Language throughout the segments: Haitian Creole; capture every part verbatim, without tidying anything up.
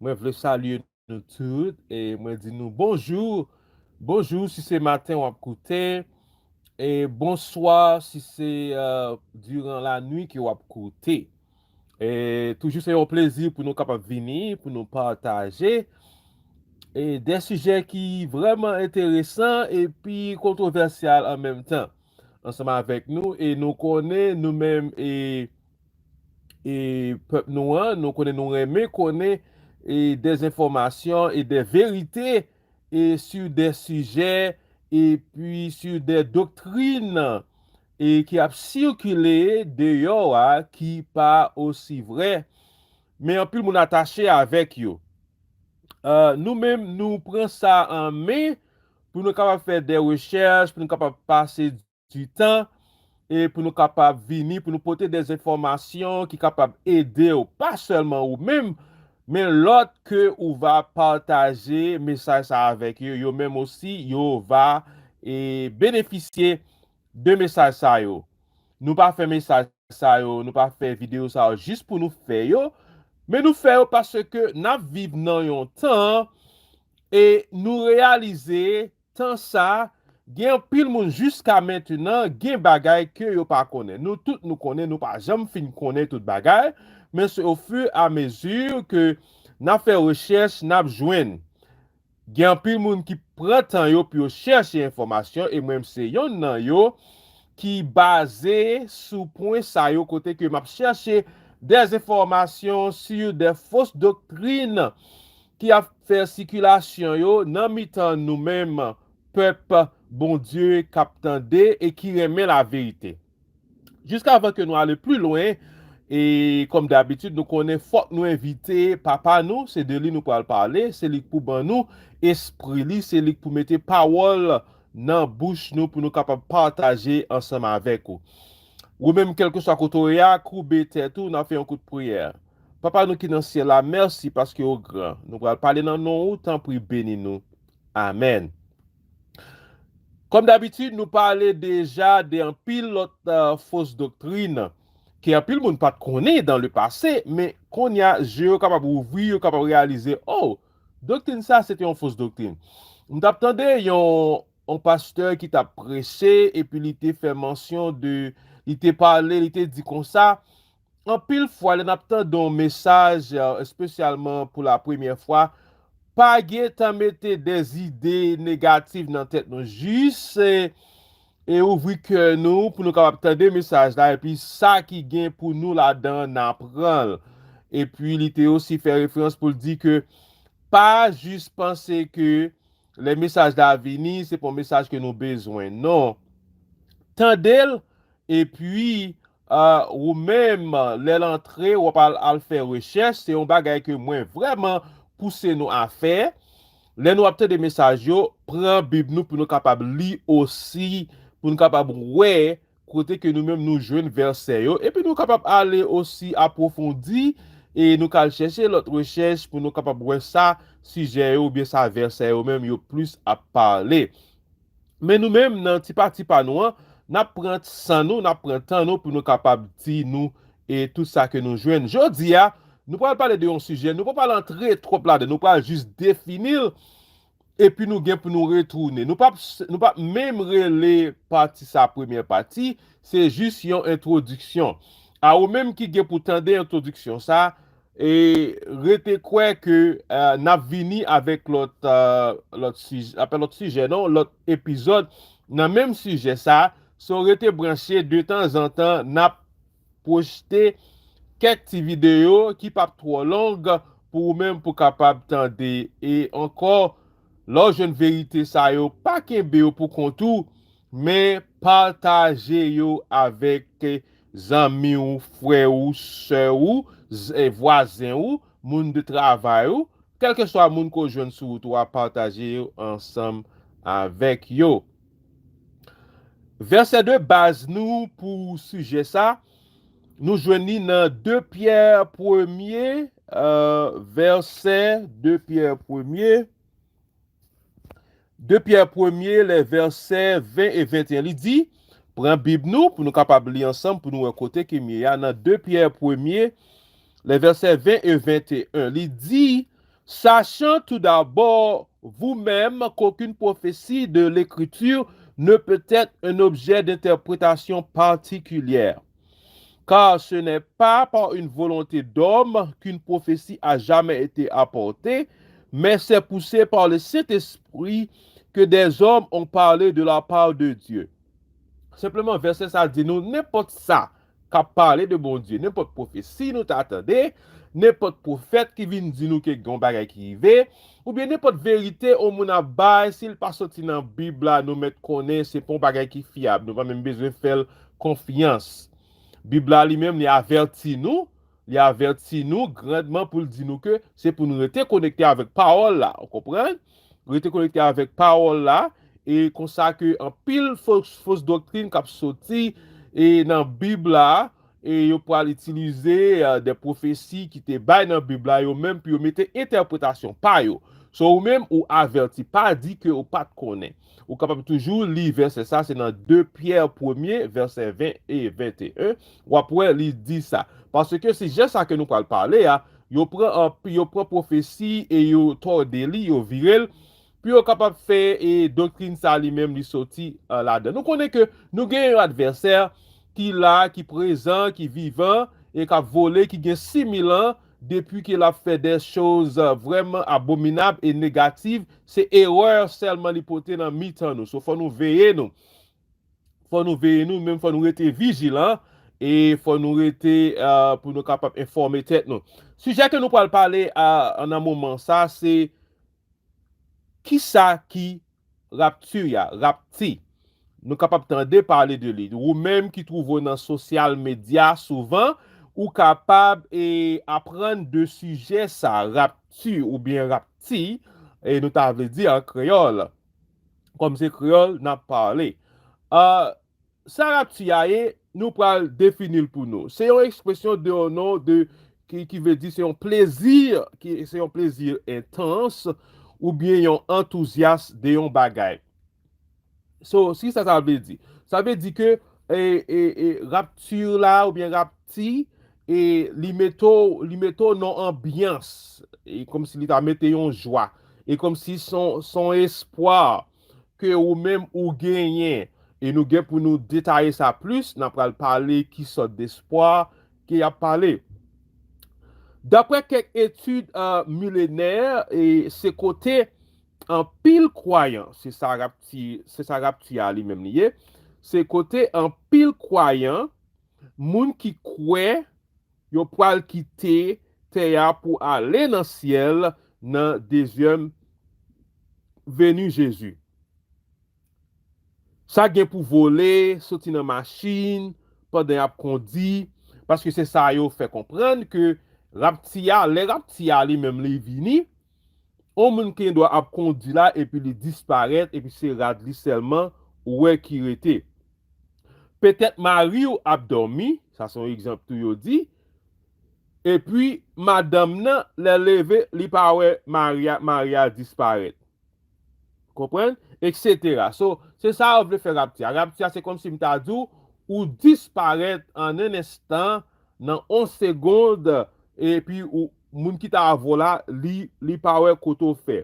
Mwen vle salye nou tout e mwen di nou bonjou. Bonjou si se maten w ap koute. E bonswa si se, euh, diran lanwit ke w ap koute. E toujou se yon plezi pou nou kapab vini, pou nou pataje e de sijè ki vrèman enteresan epi kontwovèsyal an menm tan ansanm avèk nou. E nou konnen nou menm e, e pèp nou an, nou konnen nou renmen konnen e de enfòmasyon e de verite e sur de sijè epi sur de doktrin e ki ap sikile deyò a ki pa osi vrè, men anpil moun atache avèk yo. Euh, nou menm, nou pran sa an men pou nou kapab fè de rechèch, pou nou kapab pase di tan, e pou nou kapab vini, pou nou pote de enfòmasyon ki kapab ede w, pa sèlman ou menm, men lòt ke ou va pataje mesaj sa avèk yo, yo menm osi, yo va e benefisye de mesaj sa yo. Nou pa fè mesaj sa yo, nou pa fè videyo sa yo jis pou nou fè yo, men nou fè yo paske n ap viv nan yon tan e nou reyalize tan sa, gen anpil moun jiska mentenan, gen bagay ke yo pa konnen. Nou tout nou konnen, nou pa janm fin konnen tout bagay, men se au fur et à mesure ke n ap fè rechèch, n ap jwenn. Gen anpil moun ki pran tan yo pou yo chèche enfòmasyon, e mwen menm se yonn nan yo ki baze sou pwen sa yo kote ke m ap chèche de enfòmasyon sur de fos doktrin ki ap fè sikilasyon yo nan mitan nou menm pèp Bondye k ap tande e ki renmen laverite. Jiskavan ke nou ale pli lwen, e kòm dabitid, nou konnen fòk nou envite Papa nou, se de li nou pral pale, se li k pou ban nou espri li, se li k pou mete pawòl nan bouch nou pou nou kapab pataje ansanm avèk ou. Ou menm, kèlkeswa kote w ye a, koube tèt ou, n ap fè yon kout priyè. Papa nou ki nan syèl la, mèsi paske w gran. Nou pral pale nan non ou, tanpri beni nou. Amèn. Kòm dabitid, nou pale deja de anpil lòt, euh, fos doktrin ke anpil moun pa t konnen dans le passé, men kounye a, je yo kapab ouvri, yo kapab reyalize, oh, doktrin sa, se te yon fos doktrin. M t ap tande yon, yon pastè ki t ap preche, epi li te fè mansyon de, li te pale, li te di konsa, anpil fwa, lè n ap tande yon mesaj, euh, espesyalman pou la premyè fwa, pa gentan mete de zide negatif nan tèt nou. Jis, e, e ouvri kè nou pou nou kapab tande mesaj la, epi sa ki gen pou nou ladan, n a pran l. Epi li te osi fè referans pou l di ke pa jis panse ke lè mesaj la vini, se pa yon mesaj ke nou bezwen. Non. Tande l, epi, euh, ou menm, lè l antre, w ap al, al fè rechèch. Se yon bagay ke mwen vrèman pouse nou a fè. Lè nou ap tande mesaj yo, pran Bib nou pou nou kapab li osi, pou nou kapab wè kote ke nou menm nou jwenn vèsè yo, epi nou kapab ale osi apwofondi, e nou ka al chèche lòt rechèch pou nou kapab wè sa sijè yo oubyen sa vèsè yo menm yo plis ap pale. Men nou menm, nan ti pati pa nou an, n ap pran san nou, n ap pran tan nou pou nou kapab di nou e tout sa ke nou jwenn. Jodi a, nou pral pale de yon sijè, nou pa pral antre twòp ladan, nou pral jis defini l, epi nou gen pou nou retounen. Nou p ap, nou p ap menm rele pati sa premyè pati, se jis yon entwodiksyon. A ou menm ki gen pou tande entwodiksyon sa, e rete kwè ke, euh, n ap vini avèk lòt, euh, lòt sijè, apa lòt sijè non, lòt epizòd nan menm sijè sa. So rete branche, detanzantan n ap pwoste kèk ti videyo ki p ap twò long pou ou menm pou kapab tande. E ankò, lè w jwenn verite sa yo, pa kenbe yo pou kont ou, men pataje yo avèk zanmi w, frè w, sè w, z-, e, vwazen w, moun de travay ou, kèlkeswa moun ke w jwenn sou wout ou a, pataje yo ansanm avèk yo. Vèsè de baz nou pou sijè sa, nou jwenn li nan de Pyè premye, euh, vèsè de Pyè premye. De Pyè premye, lè vèsè ven e venteyen, li di, pran Bib nou pou nou kapab li ansanm, pou nou wè kote ke m ye a, nan de Pyè premye, lè vèsè ven e venteyen, li di, Sachant tout d'abord vous-même qu'aucune prophétie de l'Écriture ne peut être un objet d'interprétation particulière, car ce n'est pas par une volonté d'homme qu'une prophétie a jamais été apportée, mais c'est poussé par le Saint-Esprit que des hommes ont parlé de la part de Dieu. Senpleman, vèsè sa di nou nenpòt sa k ap pale de Bondye, nenpòt pwofesi nou ta tande, nenpòt pwofèt ki vin di nou ke gen yon bagay ki rive, oubyen nenpòt verite yon moun ap bay, si l pa soti nan Bib la, nou mèt konnen se pa yon bagay ki fyab, nou pa menm bezwen fè l konfyans. Bib la li menm, li avèti nou, li avèti nou grandman pou l di nou ke se pou nou rete konekte avèk pawòl la, ou konprann? Rete konekte avèk pawòl la, e konsa ke anpil fos, fos doktrin k ap soti e nan Bib la, e yo pral itilize, eh, de pwofesi ki te bay nan Bib la, yo menm pou yo mete entèpretasyon pa yo. So, ou menm, ou avèti, pa di ke ou pa t konnen. Ou kapab toujou li vèsè sa, se nan de Pyè premye, vèsè ven e venteyen, w ap wè li di sa. Paske sijè sa ke nou pral pale a, yo pran, anp, yo pran pwofesi e yo tòde li, yo vire l, pou yo kapab fè, e, doktrin sa li menm li soti, eh, ladan. Nou konnen ke nou gen yon advèsè ki la, ki prezan, ki vivan, e k ap vole, ki gen sis mil an, depi ke l ap fè de choz, eh, vrèman abominab e negativ, se erè sèlman li pote nan mitan nou. So, fò nou veye nou. Fò nou veye nou, menm fò nou rete vijilan, e fò nou rete, eh, pou nou kapab enfòme tèt nou. Sijè ke nou pral pale a, nan moman sa, se kisa ki rapti a, rapti. Nou kapab tande pale de li. Ou menm ki twouve w nan sosyal medya souvan, ou kapab, e, aprann de sijè sa, rapti oubyen rapti, e nou ta vle di an kreyòl. Kòm se kreyòl n ap pale. Ah, sa rapti a ye, nou pral defini l pou nou. Se yon ekspresyon de yon non de, ki, ki vle di se yon plezi, ki, se yon plezi entans, oubyen yon antouzyas de yon bagay. So, si sa, sa vle di? Sa vle di ke, e, e, e, rapti la, oubyen rapti, e, li mete w, li mete w nan anbyans. E kòmsi li ta mete yon jwa. E kòmsi son, son espwa ke ou menm ou genyen. E nou gen pou nou detaye sa plis, n ap pral pale ki sòt despwa ke y ap pale. Daprè kèk etid, eh, milenè, e se kote anpil kwayan, se sa rapti, se sa rapti a li menm li ye, se kote anpil kwayan, moun ki kwè yo pral kite tè a pou ale nan syèl nan dezyèm veni Jezi. Sa gen pou vole, soti nan machin, pandan y ap kondi, paske se sa yo fè konprann ke rapti a, lè rapti a li menm li vini, yon moun ki gen dwa ap kondi la, epi li disparèt, epi se rad li sèlman ou wè ki rete. Petèt mari w ap dòmi, sa se yon egzanp tou yo di, epi madanm nan, lè leve, li pa wè mari a, mari a disparèt. Konprann? Etsetera. So, se sa yo vle fè rapti a. Rapti a, se kòmsi m ta di w, ou disparèt an en enstan, nan on segond, epi ou, moun ki ta avè w la, li, li pa wè kote w fè.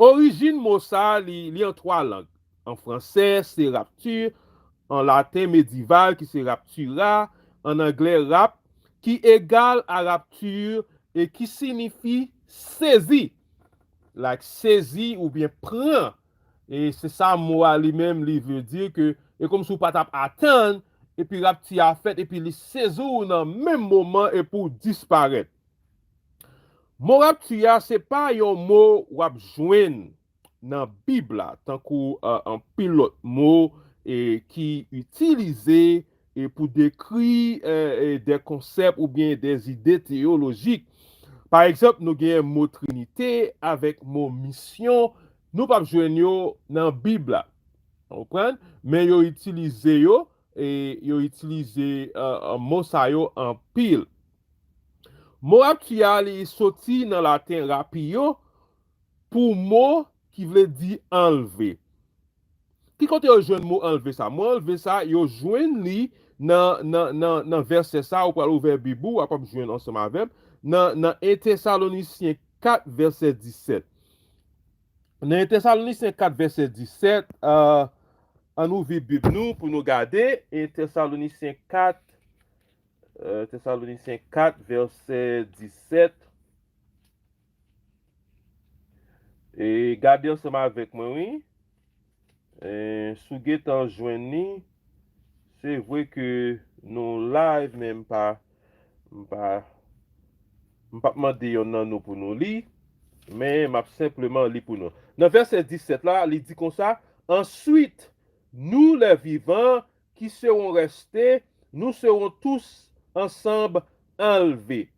Orijin mo sa, li, li an twa lang. An fransè, se rapture, an laten medyeval, ki se raptura, an anglè, rap, ki egal a rapture e ki siyifi sezi. Like, sezi oubyen pran. E se sa mo a li menm, li vle di ke, e kòmsi w pa t ap atann, epi rapti a fèt, epi li sezi w nan menm moman, epi w disparèt. Mo rapti a, se pa yon mo w ap jwenn nan Bib la, tankou, eh, anpil lòt mo, e, ki itilize, e, pou dekri, eh, eh, de konsèp oubyen de ide teyolojik. Pa egzanp, nou gen mo trinite avèk mo misyon, nou p ap jwenn yo nan Bib la. Ou konprann? Men yo itilize yo, e yo itilize, eh, mo sa yo anpil. Mo rapti a, li soti nan laten rapio, pou mo ki vle di anlve. Ki kote yo jwenn mo anlve sa? Mo anlve sa, yo jwenn li nan, nan, nan, nan vèsè sa, ou pral ouvè Bib ou, w ap ap jwenn ansanm avè m, nan, nan en Tesalonisyen kat, vèsè disèt. Nan en Tesalonisyen kat, vèsè disèt, euh, ann ouvri Bib nou pou nou gade. En Tesalonisyen kat, euh, Tesalonisyen kat, vèsè disèt. E gade ansanm avèk mwen, wi. E, si w gentan jwenn li, se vre ke nou live, men m pa, m pa, m p ap mande yonn nan nou pou nou li, men m ap senpleman li pou nou. Nan vèsè disèt la, li di konsa, Ensuite, nous les vivants qui serons restés, nous serons tous ensemble enlevés.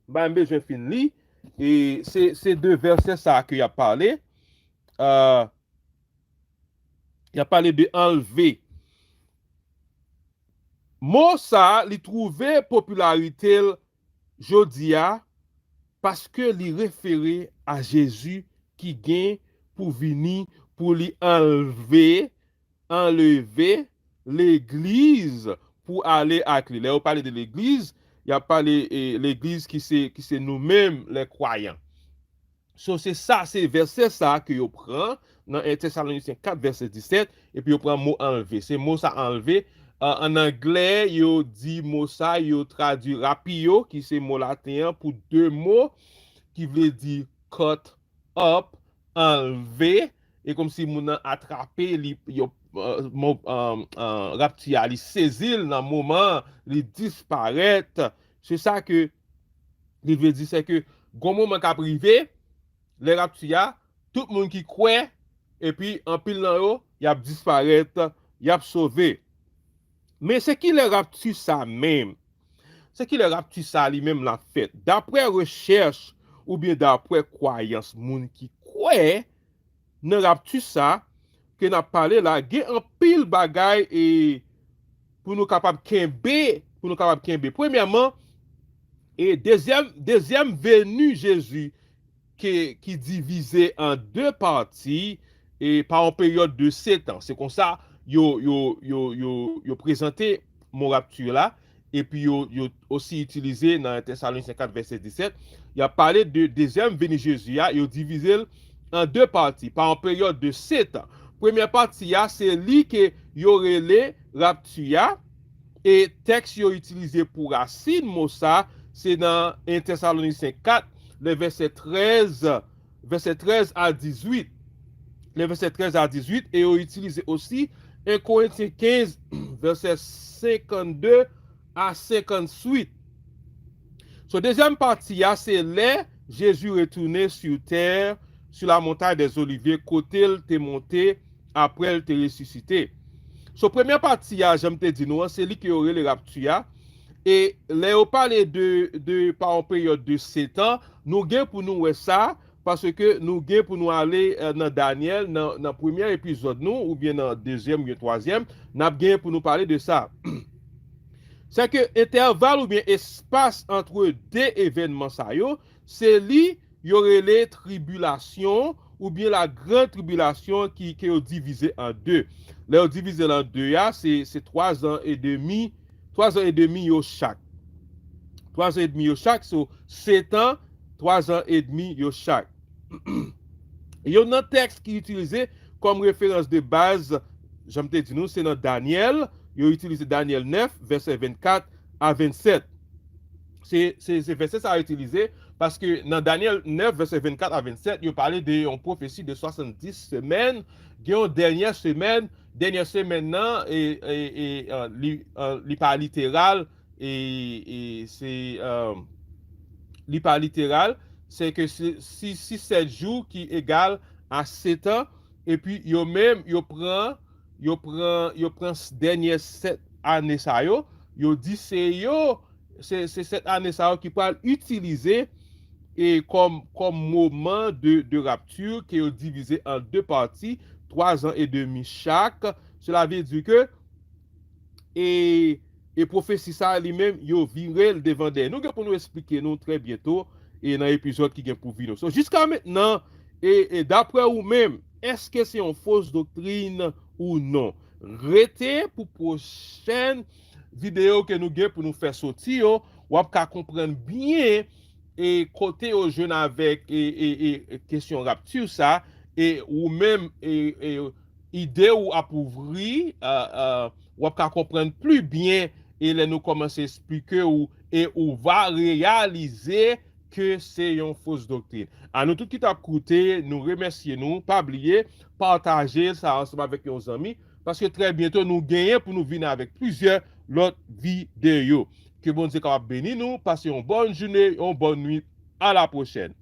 M pa menm bezwen fin li. E se, se de vèsè sa ke y ap pale. Euh, y ap pale de anlve. Mo sa, li twouve popilarite l jodi a paske li refere a Jezi ki gen pou vini pou li anlve, anleve legliz pou ale ak li. Lè yo pale de legliz, y ap pale, e, legliz ki se, ki se nou menm, lè kwayan. So, se sa, se vèsè sa ke yo pran nan en Tesalonisyen kat, vèsè disèt, epi yo pran mo anlve. Se mo sa anlve. An, ann anglè, yo di mo sa, yo tradui rapio, ki se mo laten an pou de mo, ki vle di cut up, anlve, e kòmsi moun nan atrape li, yo, euh, mo, euh, euh, rapti a, li sezi l nan moman, li disparèt. Se sa ke li vle di, se ke gon moman k ap rive, lè rapti a, tout moun ki kwè, epi anpil nan yo, y ap disparèt, y ap sove. Men se ki lè rapti sa menm? Se ki lè rapti sa li menm l ap fèt? Daprè rechèch oubyen daprè kwayans moun ki kwè nan rapti sa ke n ap pale la, gen anpil bagay e pou nou kapab kenbe, pou nou kapab kenbe. Premyèman, e dezyèm, dezyèm veni Jezi ki, ki divize an de pati e pa yon peryòd de setan. Se konsa yo, yo, yo, yo, yo prezante mo rapti la, epi yo, yo osi itilize nan Tesalonisyen kat vèsè disèt. Y ap pale de dezyèm veni Jezi a, yo divize l an de pati, pa yon peryòd de setan. Premyè pati a, se li ke yo rele rapti a, e tèks yo itilize pou rasin mo sa, se nan en Tesalonisyen kat, le vèsè trèz, vèsè trèz a dizuit. Le vèsè trèz a dizuit, e yo itilize osi en Korentyen kenz, vèsè senkannde a senkannwit. So, dezyèm pati a, se lè Jezi retounen sou tè, sou la montagne des Oliviers, kote l te monte apre l te resisite. So, premyè pati a, jan m te di nou an, se li ke yo rele rapti a. E lè yo pale de, de pa yon peryòd de setan, nou gen pou nou wè sa, paske nou gen pou nou ale, eh, nan Danyèl, nan, nan premyè epizòd nou, oubyen nan dezyèm, oubyen twazyèm, n ap gen pou nou pale de sa. Se ke entèval oubyen espas antre de evènman sa yo, se li yo rele tribilasyon oubyen la grande tribulation ki, ke yo divize an de. Lè yo divize l an de a, se, se twa zan e demi, twa zan e demi yo chak. Twa zan e demi yo chak, so, setan, twa zan e demi yo chak. Youn nan tèks ki itilize kòm referans de baz, jan m te di nou, se nan Danyèl, yo itilize Danyèl nèf, vèsè vennkat a vennsèt. Se, se, se vèsè sa yo itilize, paske nan Danyèl nèf, vèsè vennkat a vennsèt, yo pale de yon pwofesi de swasanndis semèn, gen yon dènyè semèn, dènyè semèn nan, e, e, e, e, li, e, li pa literal, e, e se, e, li pa literal, se ke si, si, si sèt jou ki egal a sèt an, epi yo menm, yo pran, yo pran, yo pran s-, dènyè sèt ane sa yo, yo di se yo, se, se sèt ane sa yo ki pral itilize e kòm, kòm moman de, de rapti ke yo divize an de pati, twa zan e demi chak. Sela vle di ke, e, e pwofesi sa a li menm, yo vire l devan dèyè. Nou gen pou nou eksplike nou trè byento, e nan epizòd ki gen pou vini. So, jiska mentnan, e, e daprè ou menm, èske se yon fos doktrin ou non? Rete pou pwochèn videyo ke nou gen pou nou fè soti yo, w ap ka konprann byen e kote yo jwenn avèk e, e, e kesyon rapti sa, e ou menm e, e ide ou ap ouvri, e, e, w ap ka konprann pli byen e lè nou kòmanse esplike ou e ou va reyalize ke se yon fos doktrin. A nou tout ki t ap koute, nou remèsye nou, pa bliye pataje sa ansanm avèk yon zanmi, paske trè byento nou genyen pou nou vin avèk plizyè lòt videyo. Ke Bondye kapab beni nou, pase yon bòn jounen, yon bòn nwit, a la pwochèn.